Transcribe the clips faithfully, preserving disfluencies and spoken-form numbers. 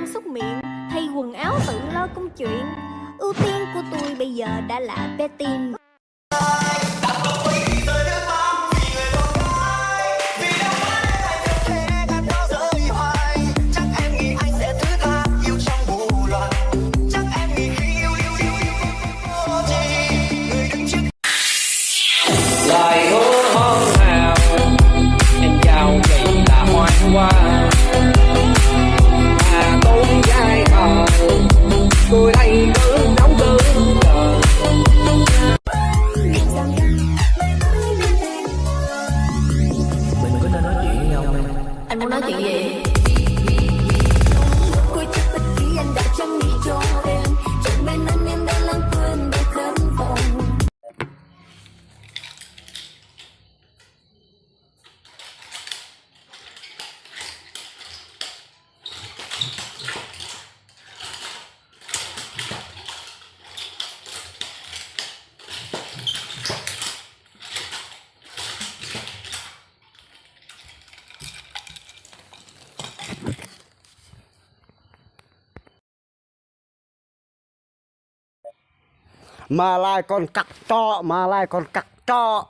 Xúc miệng, thay quần áo tự lo công chuyện. Ưu tiên của tôi bây giờ đã là bé Tin. Lời hứa hôn hào, em giao chỉ là hoang hoa. Mà tốn giai thoại, tôi đây cứ đóng cứ chờ. Mình có nên nói chuyện với nhau không? Anh muốn nói chuyện gì? Cô chắc bất kỳ anh đã chẳng nghĩ cho em. Chẳng may nên em đã lãng quên, đã khấn vọng. Mà lai kon kăk tŏ, mà lai kon kăk tŏ.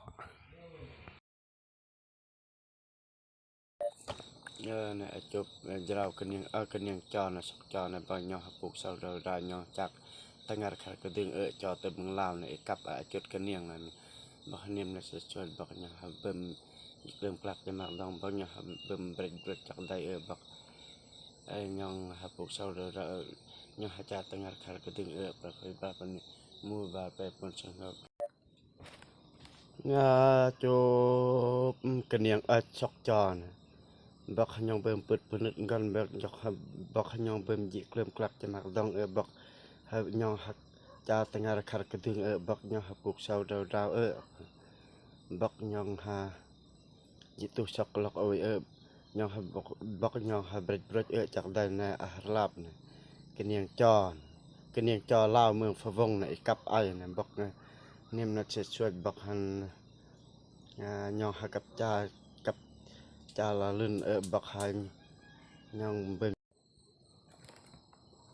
Ơ, ne, ơ, chop, ơ, jrao kơniang, ơ, kơniang cho ne, sok cho ne, bơh nhŏng ha pŭk sau drao drao nhŏng chak tơngar khar kơding, ơ, cho tơ bơng lao ne, i kăp, ơ, chut kơniang ne, bơh niam ne, sơsuăt bơh nhŏng ha bơm jik lơm klak jơmak dong, bơh nhŏng ha bơm brek brek chak dai, ơ, bơh, ơ, nhŏng ha pŭk sau drao drao, ơ, nhŏng ha cha tơngar khar kơding, ơ, bơh khơi bơh pơni mu ba pe pun sơng hơp. Nga chop kơniang ơch sok cho ne. Bơk ha nhŏng bơm pŭt pơnut ngăn bơk nhŏng ha, bơk ha nhŏng bơm jik lơm klak jơmak dong ơ bơk ha nhŏng ha cha tơngar khar kơding ơ bơk nhŏng ha pŭk sau drao drao ơ. Bơk nhŏng ha jik tuh sok lŏk ôi ơ. Nhŏng ha bơk, bơk nhŏng ha brek brek ơ chak dai ne a hlap ne. Kơniang cho, kơniang cho lao mơng pha vong ne i kăp ai ne bơk ne. Niam ne sơsuăt bơk han, a, nhŏng ha kăp cha, kăp cha la lun ơ bơk ha nhŏng bơm.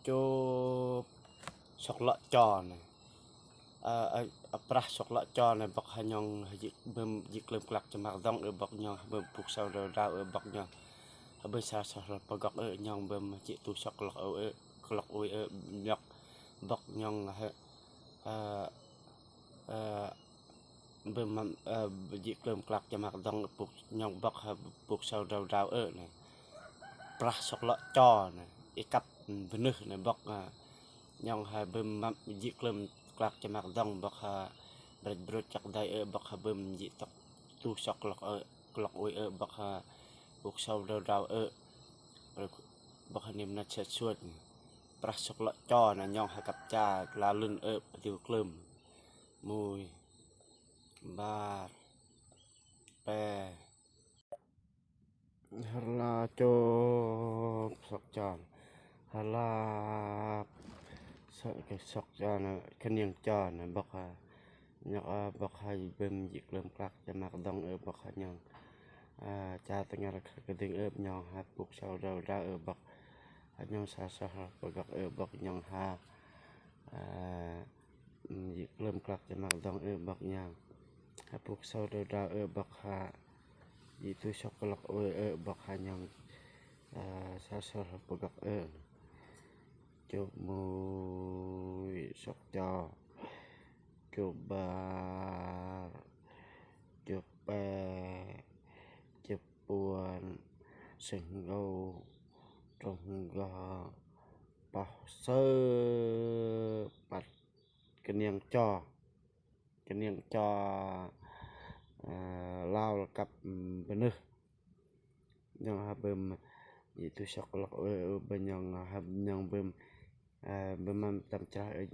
Chop sok lŏk cho ne. A, a, a, prah sok lŏk cho ne bơk ha nhŏng ha jik bơm jik lơm klak jơmak dong ơ bơk nhŏng ha bơm pŭk sau drao drao ơ bơk nhŏng ha bơm sa sa hlap pơgŏk ơ nhŏng bơm jik tuh sok lŏk ôi ơ, klŏk ôi ơ bơk, bơk nhŏng ha, a, a, bơm, a, jik lơm klak jơmak dong pŭk nhŏng bơk ha pŭk sau drao drao ơ ne. Prah sok lŏk cho ne. I kăp bơnưh ne bơk, a, nhŏng ha bơm măp jik lơm klak jơmak dong bơk ha brek brek chak dai ơ bơk ha bơm jik tok tuh sok lŏk ơ, klŏk ôi ơ bơk ha pŭk sau drao drao ơ. Bơk ha niam ne sơsuăt. Prah sok lŏk cho ne nhŏng ha kăp cha la lun ơ pơdiu klơm. Mui. Bar. Pe. Hala chop sok cho ne. Hala sok, ke sok cho ne, kơniang cho ne bơk ha. Nhŏng, a, bơk ha bơm jik lơm klak jơmak dong ơ bơk ha nhŏng. A, cha tơngar khar kơding ơ nhŏng ha pŭk sau drao drao ơ bơk ha nhŏng sa sa hlap pơgŏk ơ bơk nhŏng ha. A, jik lơm klak jơmak dong ơ bơk nhŏng ha pŭk sau drao drao ơ bơk ha jik tuh sok lŏk ôi ơ bơk ha nhŏng, a, sa sa hlap pơgŏk ơ. Chop mui sok cho. Chop bar. Chop pe. Chop puăn. Seng gâu. Trong gâu. Pah sơ. Pat. Kơniang cho. Kơniang cho, a, lao kăp bơnưh. Nhŏng ha bơm jik tuh sok lŏk ôi ơ bơk nhŏng ha nhŏng bơm, a, bơm măp tam chrah ơ.